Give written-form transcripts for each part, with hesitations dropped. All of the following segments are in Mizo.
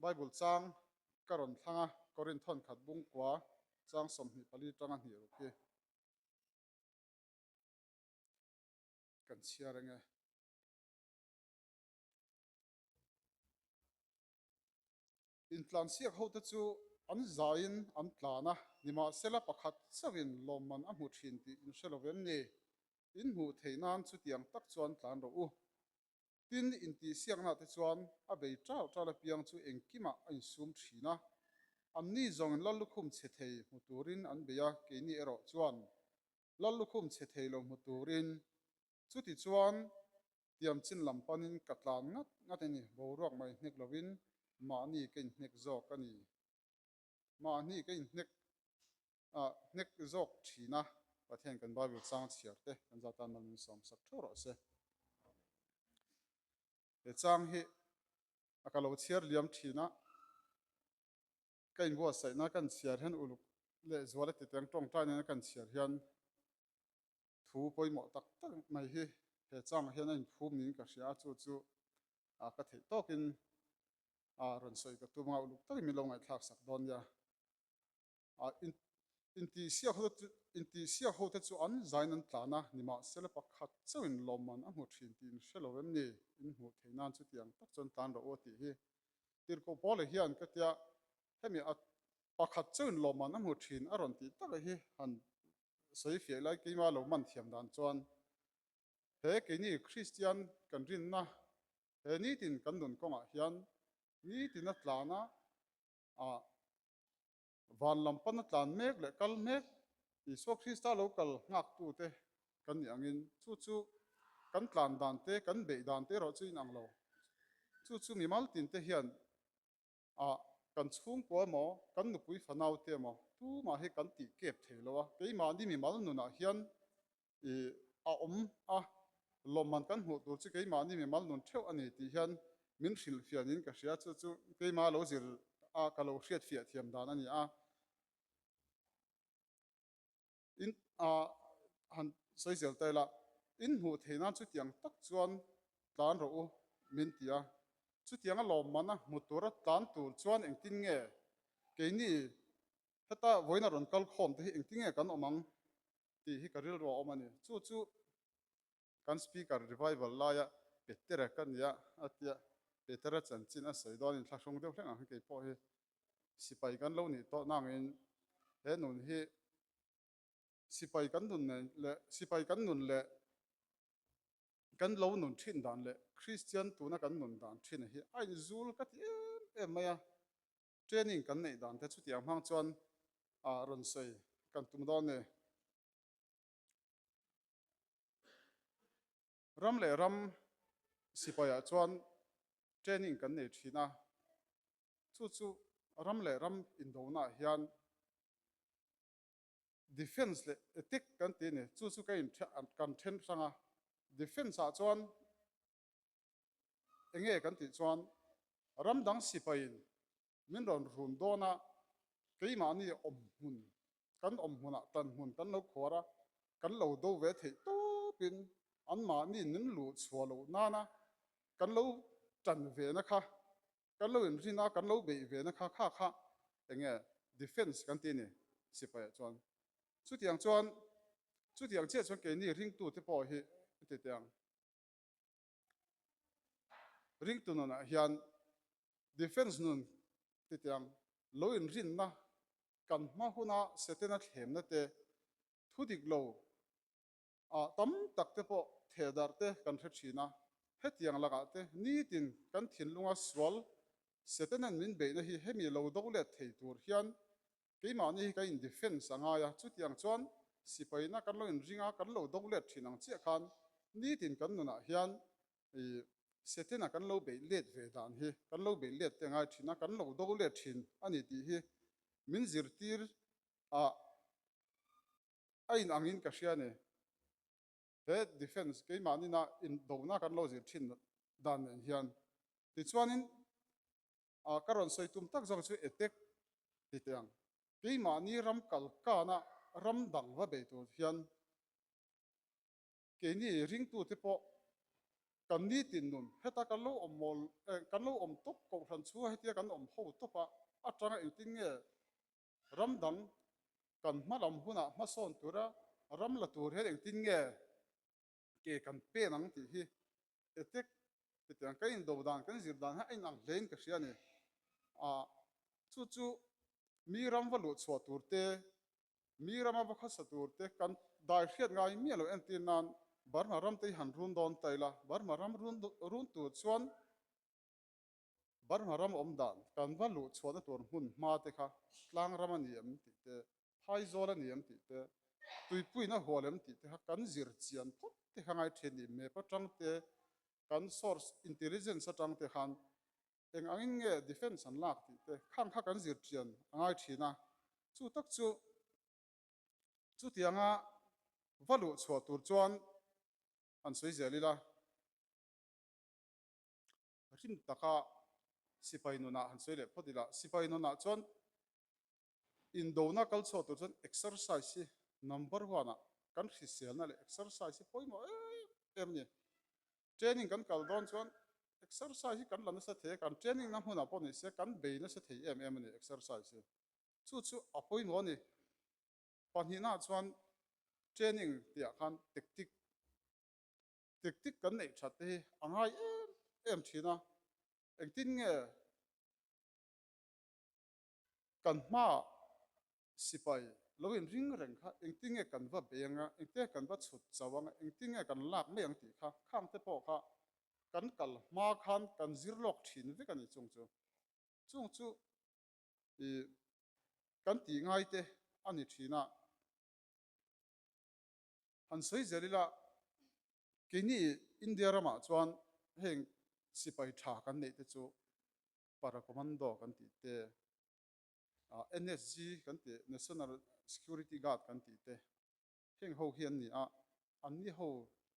Bible chang ka rawn thlang a, Korinth thawnkhat bungkua chang 24 tanga hnih ruk hi kan chhiar eng e. Intlansiak hote chu an zaiin an tlan a, nimahsela pakhat chauhin lawmman a hmu thin tih in hre lo vem ni? In hmuh theih nan chutiang tak chuan tlan rawh u. Tin, intihsiakna te chuan a bei ṭal ṭal apiang chu engkimah a insum ṭhin a. Anni zawngin Lal lukhum chhe thei hmu turin an bei a, keini erawh chuan Lal lukhum chhe thei lo hmu turin. Chuti chuan tiam chin lam panin ka tlan ngat ngat a ni, boruak mai hnek lovin mahni ka inhnek zawk a ni. Mahni ka inhnek hnek zawk thin a, Pathian kan Bible chang chhiar te kan za tan mal min sawmsak theuh rawh se. He chang hi a ka lo chhiar liam thin a, ka inbuatsaihna kan chhiar hian uluk leh zual a ti teng tawngtai nena kan chhiar hian thu pawimawh tak tak mai hi he changah hian a inphum niin ka hria a, chu chu ka theih tawkin rawn sawi ka tum a, uluk takin min lo ngaihthlak sak dawn nia. Intihsiak intihsiak hote chu an zain an tlan a, nimahsela pakhat chauhin lawmman a hmu thin tih in hre lo em ni? In hmuh theih nan chutiang tak chuan tlan rawh u a tih hi. Tirhkoh Paula hian ka tia hemi a pakhat chauhin lawmman a hmu thin a rawn tih taka hi han sawi fiah lai keima lo man thiam dan chuan he keini Kristian kan rinna he nitin kan nun kawngah hian nitina tlana ah Van lam pana tlan mek leh kal mek Isua Krista lo kal nghaktute kan nih angin chu chu kan tlan dan te, kan beih dan te erawh chu inang lo. Chu chu mimal tin te hian ah kan chhungkua emaw, kan nupui fanau te emaw tumah hi kan tih kep thei lo a. Keimahni mimal nunah hian i a awm a, lawmman kan hmuh tur chu keimahni mimal nun theuh a ni tih hian min hrilhfiah niin ka hria, chu chu keimah lo zir a ka lo hriatfiah thiam dan a ni a. In a han sawi zel ta ila, in hmuh theih nan chutiang tak chuan tlan rawh u min ti a, chutianga lawmman a hmu tura tlan tur chuan engtin nge keini heta vawiin a rawn kal khawm te hi engtin nge kan awm ang tih hi ka rilru a awm a ni. Chu chu kan speaker revival laia Petera ka nia a tia, Petera chanchin a sawi dawn inthlahrung deuh hleng ang hi kei pawh hi sipai kan lo nih tawh nangin he nun hi sipai kan nun nen leh sipai kan nun leh kan lo nun thin dan leh Kristian tuna kan nun dan thin hi a inzul ka ti em em mai a. Training kan neih dan te chutiang hmang chuan rawn sawi kan tum dawn e. Ram leh ram sipaiah chuan training kan nei thin a, chu chu ram leh ram indonaah hian defence leh attack kan ti a ni. Chu chu ka in kan then hrang a, defence ah chuan Enge kan tih chuan ram dang sipaiin min rawn run dawn a, keimahni awm hmun, kan awm hmunah tan hmun kan lo khuar a, kan lo do ve theih tawpin anmahni min luh chhuah loh nana kan lo tan ve na kha, kan lo inrin a, kan lo beih ve na kha kha kha enge defence kan ti a ni sipaiah chuan. Chutiang chuan, chutiang chiah chuan keini ringtute pawh hi ti teh ang. Ringtu nunah hian defence nun titiang lo inrinna kan hma huna Setana thlemna te, thu dik lo ah tam tak te pawh thehdarh te kan hre thin a. Hetiang lakah te nitin kan thinlunga sual Setanan min beihna hi hemi lo do let thei tur hian Keimahni hi kan in defence a ngai a, chutiang chuan sipaina kan lo inring a, kan lo do let thin ang chiah khan nitin kan nunah hian i Setena kan lo beih let ve dan hi, kan lo beih let te ngai thin a, kan lo do let thin a ni tih hi min zirtir ah a in angin ka hria a ni. He defence keimahni na indona kan lo zir thin dan nen hian tichuanin A ka rawn sawi tum tak zawk chu etek ti teh ang. Keimahni ram kal kana ram dang va bei tur hian keini ringtute pawh. Kan nitin nun, heta kan lo awm mawl, kan lo awm tawp kohhran chhunga hetia kan awm ho tawp a, atanga engtin nge ram dang kan hma lam hunah hmasawn tura ram la tur hian engtin nge ke kan pen ang tih hi etek hetiang kan indo dan kan zir dan hi a inang hlein ka hria a ni. Ah, chu chu mi ram va luh chhuah tur te, mi rama va khawsa tur te kan dai hriat ngai miah lo entir nan Burma ram te hi han run dawn ta ila, Burma ram run run tur chuan Burma ram awm dan kan va luh chhuahna tur hmun hma te kha tlang ram a ni em tih te, phaizawl a ni em tih te, tuipuiin a hual em tih te kha kan zir chian phawt te kha ngai thin ni. Map atang te, kan source intelligence atang te khan eng angin nge defence an lak tih te khang kha kan zir chian a ngai thin a. Chu tak chu chutianga va luh chhuah tur chuan han sawi zel ila. Rim taka sipai nunah han sawi leh phawt ila, sipai nunah chuan indona kal chhuah tur chuan exercise hi number one ah kan hriselna leh exercise hi pawimawh em em a ni. Training kan kal dawn chuan exercise hi kan la nasa thei a, kan training na hmunah pawh ni se kan bei nasa thei em em a ni exercise hi. Chu chu a pawimawh a ni. Pahnihnaah chuan training tihah khan tactic Tactic kan neih that te hi a ngai em em thin a, engtin nge kan hmaah sipai lo inring reng kha engtin nge kan va bei anga, engtin nge kan va chhut chau anga, engtin nge kan lak mai ang tih kha khang te pawh kha kan kal hma khan kan zir lawk thin vek a ni chung chu. Chung chu ih kan tih ngai te a ni thin a. Han sawi zel ila, keini India ramah chuan heng sipai tha kan neih te chu Para Commando kan tih te, NSG kan tih, National Security Guard kan tih te, heng ho hi an ni a, anni ho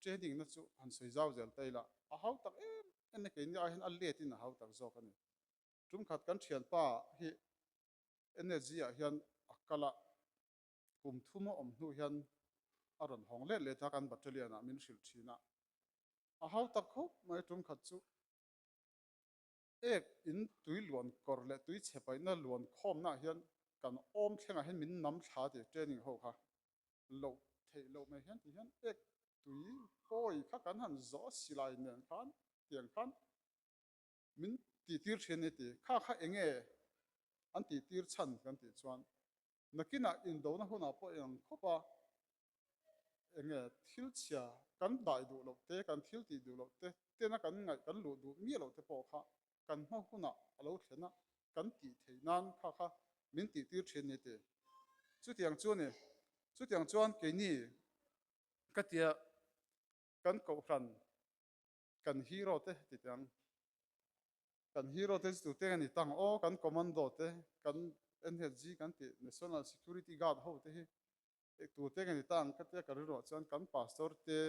training na chu han sawi zau zel ta ila, a hau tak em em e, keini ai hian a let in a hau tak zawk a ni. Tumkhat kan thianpa hi NSG ah hian a kal a, Kum thum a awm hnu hian a rawn hawng let let a, kan battalion ah min hrilh thin a. A hau tak khawp mai tum khat chu ek in tui luan kawr leh tui chhe paihna luan khawmna ah hian kan awm thlengah hian min nam thla tih training ho kha loh theih loh mai hian ti hian ek tui kawi kha kan han zawh a silai nen khan tiang khan min tihtir thin a ni ti. Kha kha enge an tihtir chhan kan tih chuan Nakinah indona hunah pawh eng khawp a, enge thil chhia kan dai duh loh te, kan thil tih duh loh te, tena kan ngaih kan luh duh miah loh te pawh kha kan hma hunah a lo thlen a, kan tih theih nan kha kha min tih tir thin ni ti. Chutiang chu a ni. Chutiang chuan keini ka tia kan kohhran Kan hero te ti teh ang. Kan hero te chu tute nge ni tang aw, kan commando te, kan NSG kan tih National Security Guard ho te hi tute nge ni tang ka tia ka rilruah chuan kan pastor te,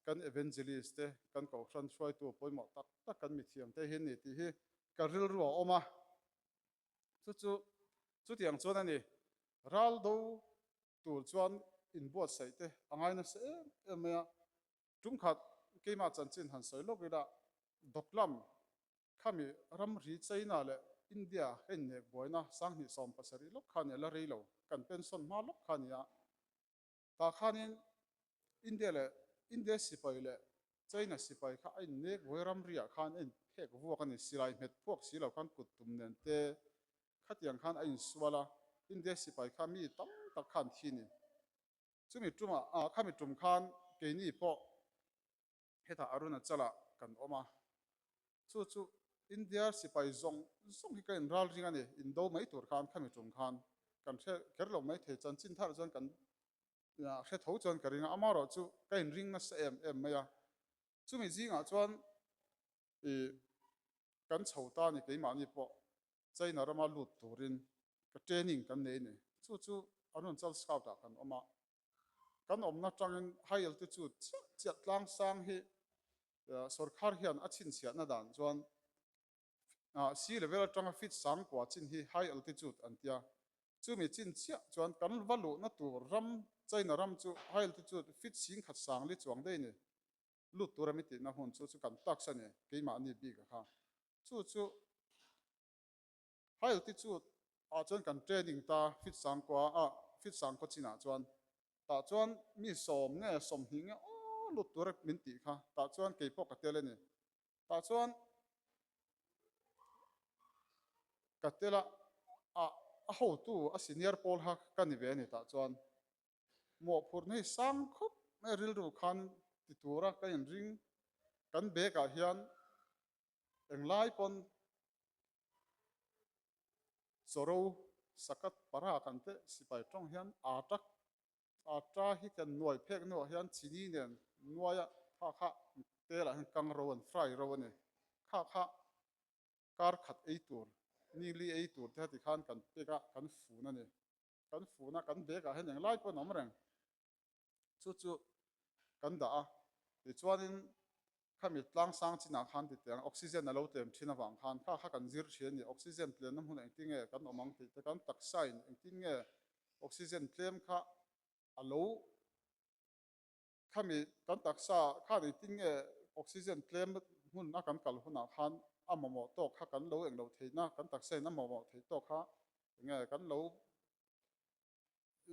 kan evangelist te, kan kohhran hruaitu pawimawh tak tak kan mithiam te hi an ni tih hi ka rilruah a awm a. Chu chu chutiang chuan a ni. Ral do tur chuan inbuatsaih te a ngai nasa em em mai a. Tumkhat keimah chanchin han sawi lawk ila, Doklam khami ramri China leh India ka innek buaina 2070 lawk kha nia la rei lo, kan pension hma lawk kha nia. Tah khanin India leh India sipai leh China sipai kha a innek buai ramriah khan a inphek vuak a ni, silai hmet phuak si lo khan kut tum nen te khatiang khan a insual a, India sipai kha mi tam tak khan thi ni. Chumi tumah ah khami tum khan keini pawh hetah Arunachal-ah kan awm a, chu chu India sipai zawng zawng hi ka inral ring a ni, indo mai tur khan khami tum khan kan hre kher lo mai thei, chanchin thar chuan kan hre tho chuan ka ring a, amaherawh chu ka inring nasa em em mai a, chumi zingah chuan ih kan chho ta a ni keimahni pawh China rama lut turin ka training kan nei a ni. Chu chu Arunachal Scout ah kan awm a, kan awmna tangin high altitude chiah chiah tlang sang hi sorkar hian a chhinchhiahna dan chuan sea level atanga feet sang kua chin hi high altitude an tia. Chumi chin chiah chuan kan va luhna tur ram China ram chu high altitude feet 10,000 li chuang daih a ni. Lut tura mi tihna hmun chu chu kan tax a ni, keimahni bik a kha. Chu chu high altitude ah chuan kan training ta fit sangkua ah fit sangkua chinah chuan tah chuan mi sawm nge 20 nge aw lut tura min tih kha tah chuan kei pawh ka tel a ni. Tah chuan ka tel a, a hotu a senior pawl kha ka ni ve a ni tah chuan. Mawhphurhna hi sang khawp mai rilru khan ti tura ka inring kan bag ah hian englai pawn chawro sakat para kan te sipai tawng hian ata ata hi kan nuai phek hnuah hian chini nen nuaia kha kha tel ah hian kang ro an fry ro a ni kha kha kar khat ei tur ni li ei tur te heti khan kan pek a kan fun a ni. Kan funa kan bag ah hian englai pawh an awm reng. Chu chu kan dah a, tichuanin khami tlang sang chinah khan ti teh ang oxygen a lo tlem thin avang khan kha kha kan zir thin a ni. Oxygen tlemna hmunah engtin nge kan awm ang tih te kan taksa in engtin nge oxygen tlem kha a lo Khami kan taksa khan engtin nge oxygen tlem hmun a kan kal hunah khan a mamawh tawk kha kan lo englo theihna, kan taksa in a mamawh theih tawk kha enge kan lo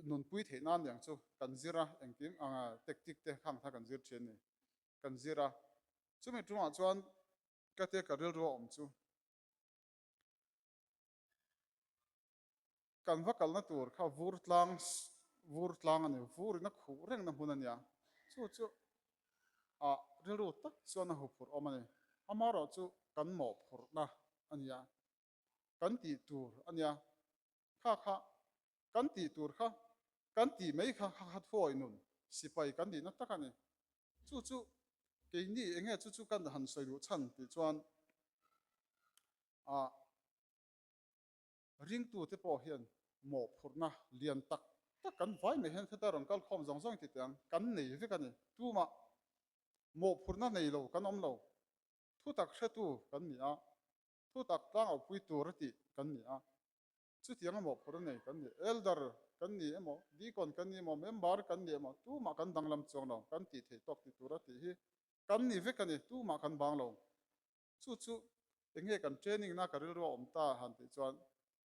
nunpui theih nan niang chu kan zir a, engkim anga tactic te khang kha kan zir thin a ni. Kan zir a, chumi tungah chuan ka te ka rilru a awm chu. Kan va kalna tur kha vur tlang vur tlang a ni, vur in a khuh rengna hmun a nia. Chu chu ah rilru tak chuan a huphurh awm a ni. Amaherawh chu kan mawhphurhna a nia, kan tih tur a nia. Kha kha kan tih tur kha kan tih mai kha kha kha thuawi nun sipai kan nihna tak a ni. Chu chu keini enge chu chu kan han sawi duh chhan tih chuan ah Ringtute pawh hian mawhphurhna lian tak tak kan vai mai hian khata rawn kal khawm zawng zawng ti teh ang, kan nei vek a ni. Tumah mawhphurhna nei lo kan awm lo. Thutak hretu kan ni a, thutak tlangauhpui tur a tih kan ni a, chutianga mawhphurhna nei kan ni. Elder kan ni emaw, deacon kan ni emaw, member kan ni emaw, tumah kan danglam chuang lo, kan tih theih tawk ti tur a tih hi kan ni vek a ni, tumah kan bang lo. Chu chu eng nge kan training na ka rilru a awm ta han tih chuan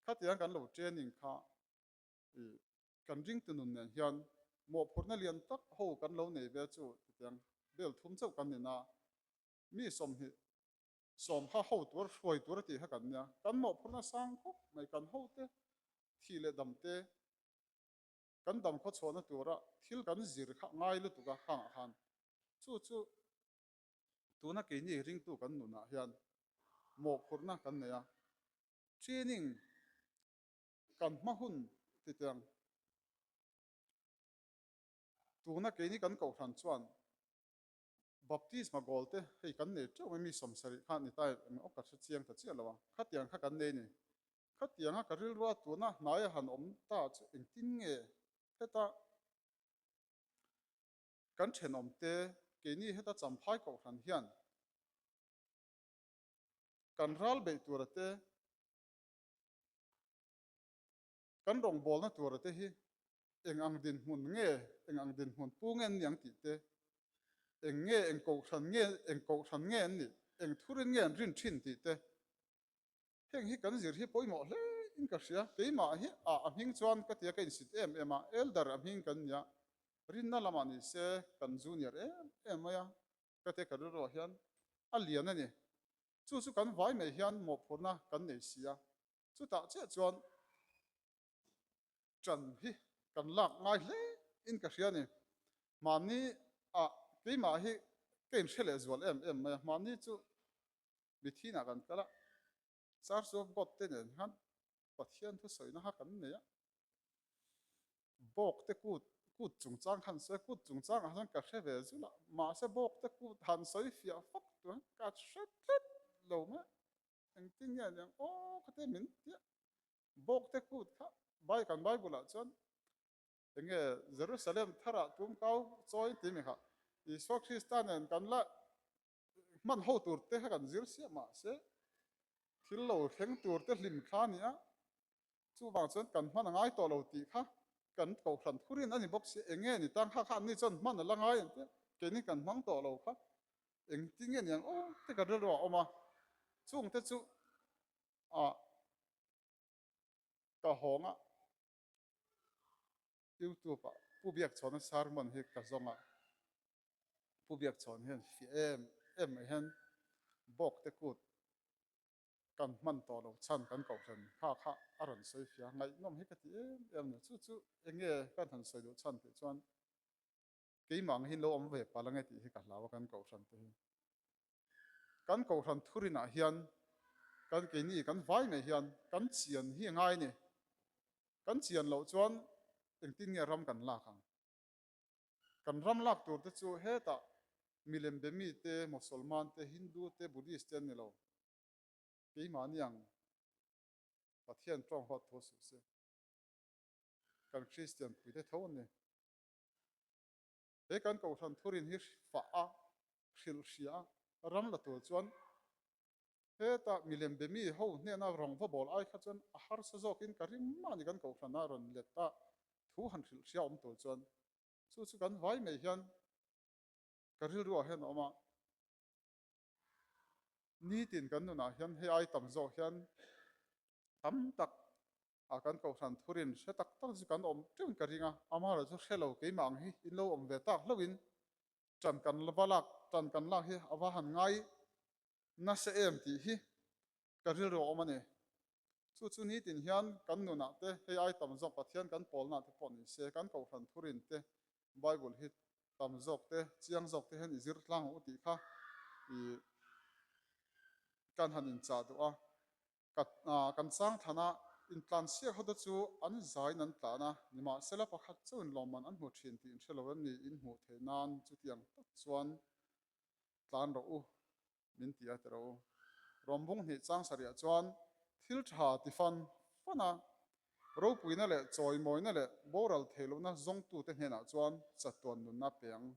khatiang kan lo training kha i kan ringtu nun nen hian mawhphurhna lian tak ho kan lo nei ve chu titiang bel thum chauh kan ni na mi 20 sawm kha ho tur hruai tur a tih kha kan nia kan mawhphurhna sang khawp mai kan ho te thi leh dam te kan dam khaw chhuahna tura thil kan zir kha ngai lutuk a khangah khan chu chu Tuna keini ringtu kan nunah hian mawhphurhna kan nei a, training kan hma hun ti teh ang. Tuna keini kan kohhran chuan baptisma goal te hei kan nei teuh mai mi 70 kha ni ta em aw ka hre chiang ta chiah lo a, khatiang kha kan nei ni. Khatianga ka rilrua tuna hnaia han awm ta chu engtin nge heta Kan thenawmte keini heta Champhai Kohhran hian kan ral beih tura te, kan rawngbawlna tura te hi eng ang dinhmun nge, eng ang dinhmun pu nge an ni ang tih te, eng nge, eng kohhran nge, eng kohhran nge an nih, eng thurin nge an rin thin tih te, Heng hi kan zir hi pawimawh hle in ka hria. Keimah hi ah a hming chuan ka tia ka insit em em a, elder a hming kan nia. Rinna lamah ni se kan junior em em mai a, ka tia ka rilruah hian a lian a ni. Chu chu kan vai mai hian mawhphurhna kan nei si a, chutah chiah chuan ṭan hi kan lak ngai hle in ka hria a ni. Mahni ah keimah hi ka inhre leh zual em em mai a, mahni chu Mithinah kan kal a, Church of God te nen hian Pathian thusawina kha kan nei a, Bawk te kut kut chungchang khan sawi a, kut chungchangah chuan ka hre ve zul a, mahse bawk te kut han sawi fiah fak tur hian ka hre tlat lo mai, engtin nge aniang aw khate min ti a, bawk te kut kha Bai kan Bible ah chuan enge Jerusalem tharah tumkau chawi tih mi kha Isua Krista nen kan la hman ho tur te kha kan zir siah mahse thil lo thleng tur te hlim thla a ni a, chuvang chuan kan hman a ngai tawh lo tih kha kan kohhran thurin a ni bawk si, eng nge ni tang kha kha anni chuan hman a la ngai ang tia keini kan hmang tawh lo kha. Engtin nge niang aw te ka rilru a awm a, chungte chu ah ka hawng a, YouTube ah Pu Biakchhawna sermon hi ka zawng a, Pu Biakchhawn hian fiah em em mai hian bawk te kut kan hman tawh lo chhan kan kohhran kha kha a rawn sawi fiah a, ngaihnawm hi ka ti em em a ni. Chu chu eng nge kan han sawi duh chhan tih chuan keimah ang hian lo awm ve palh ange tih hi ka hlau a kan kohhran te hi. Kan kohhran thurinah hian kan keini kan vai mai hian kan chian hi a ngai a ni. Kan chian loh chuan engtin nge ram kan lak ang? Kan ram lak tur te chu hetah milem be mi te, Mosolman te, Hindu te, Buddhist te an ni lo. Keimahni ang Pathian tawng huat thu suh se. Kan Kristian pui te tho an ni. He kan Kohhran thurin hi fah a, hrilh hria a, ram la tur chuan heta milem be mi ho hnena rawng va bawl ai kha chuan a harsa zawkin ka ring mah ni kan Kohhrana rawn let a thu han hrilh hria awm tur chuan chu chu kan vai mai hian ka rilruah hian a awm a. Nitin kan nunah hian hei ai tam zawk hian tam tak a kan kohhran thurin hre tak tak chu kan awm teuhin ka ring a, amaherawh chu hre lo keimah ang hi in lo awm ve tak hlauhin tan kan va lak tan kan lak hi a va han ngai nasa em tih hi ka rilru a awm a ni. Chu chu nitin hian kan nunah te hei ai tam zawk Pathian kan pawlnah te pawh ni se kan kohhran thurin te Bible hi tam zawk te chiang zawk te hian i zir tlang u tih kha i kan han inchah duh a. Ka kan chang thlan a, intlansiak hote chu an zaiin an tlan a, nimahsela pakhat chauhin lawmman an hmu thin tih in hre lo em ni? In hmuh theih nan chutiang tak chuan tlan rawh u min ti a ti rawh u. Rawmbung hnih chang sarih chuan thil tha ti fan fan a, ropuina leh chawimawina leh boral theih lohna zawngtute hnenah chuan chatuan nunna pe ang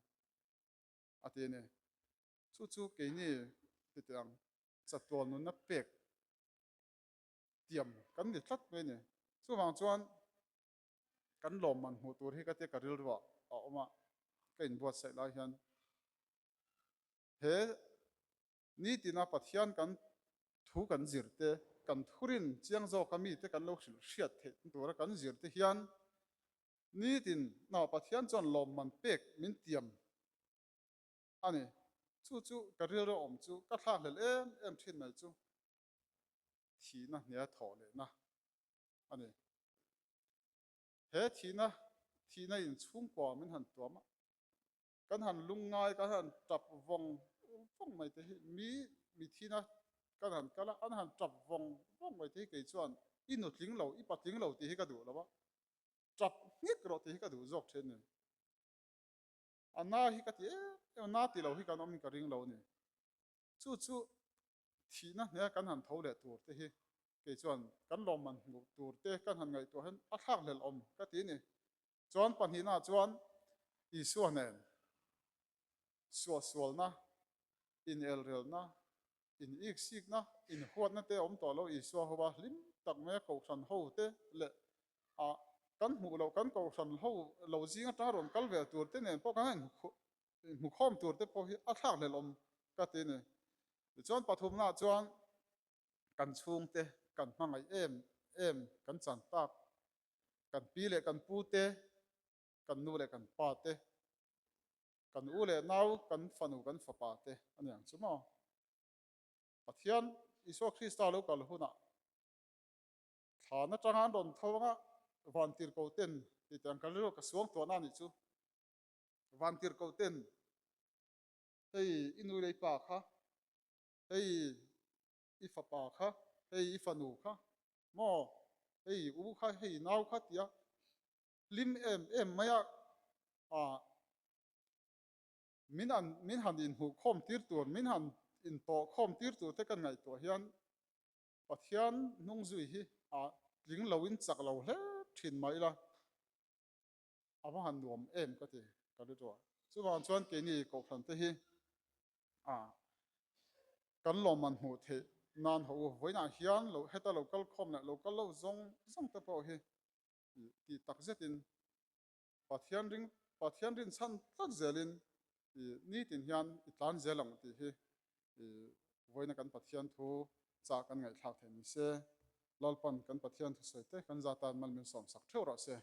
a ti a ni. Chu chu keini ti teh ang. Chatuan nunna pek tiam kan ni tlat mai a ni. Chuvang chuan kan lawmman hmuh tur hi ka tia ka rilruah a awm a, ka inbuatsaih lai hian he nitina Pathian kan thu kan zir te, kan thurin chiang zawka mite kan lo hrilh hriat theih tura kan zir te hian nitin Pathian chuan lawmman pek min tiam a ni. Chu chu ka rilru awm chu ka thlakhlel em em thin mai chu thihna hnia thawh lehna a ni. He thihna thihna in chhungkua min han tuam a, kan han lungngai, kan han tap vawng vawng mai te hi mi mi thihna kan han kal a, an han tap vawng vawng mai te hi kei chuan i nutling lo, i patling lo tih hi ka duh lo a, tap nghek rawh tih hi ka duh zawk thin a ni. A na hi ka ti em em a, na ti lo hi kan awm in ka ring lo a ni. Chu chu thihna hne kan han tho leh tur te hi kei chuan kan lawmman hmuh tur te kan han ngaihtuah hian a thlak hlelh awm ka ti a ni. Chuan pahnihna chuan Isua nen suahsualna, inelrelna, In iksikna, inhuatna te awm tawh lo Isua ho a hlim tak mai a kohhran ho te leh a kan hmuh loh kan kohhran ho lo zing atanga rawn kal ve tur te nen pawh kan inhmukhawm tur te pawh hi a thlak hlelh awm ka ti a ni. Tichuan pathumna ah chuan kan chhungte kan hmangaih em em kan chan tak kan pi leh kan pu te, kan nu leh kan pa te, Kan u leh nau, kan fanu, kan fapa te a ni ang chu maw? Pathian Isua Krista lo kal hunah thlan atanga an rawn tho anga vantirhkoh ten tih te ang ka rilru ka suang tuahna a nih chu. Vantirhkoh ten hei i nu leh i pa kha, hei i fapa kha, hei i fanu kha maw, hei i u kha, hei i nau kha tia hlim em em mai a, ah min an min han inhmuh khawm tir tur, min han intawh khawm tir tur te kan ngaihtuah hian Pathian hnung zui hi a tling lo in chak lo hle thin mah ila a va han nuam em ka ti ka ri ruah. Chuvang chuan keini Kohhran te hi ah kan lawmman hmuh theih nan haw u. Vawiinah hian lo heta lo kal khawm leh lo kal lo zawng zawng te pawh hi tih tak zetin Pathian ring Pathian rinchhan tlat zelin. I nitin hian i tlan zel ang tih hi i vawiina kan Pathian thu chah kan ngaihthlak theih ni se. Lalpan kan Pathian thusawi te kan zatan mal min sawmsak theuh rawh se.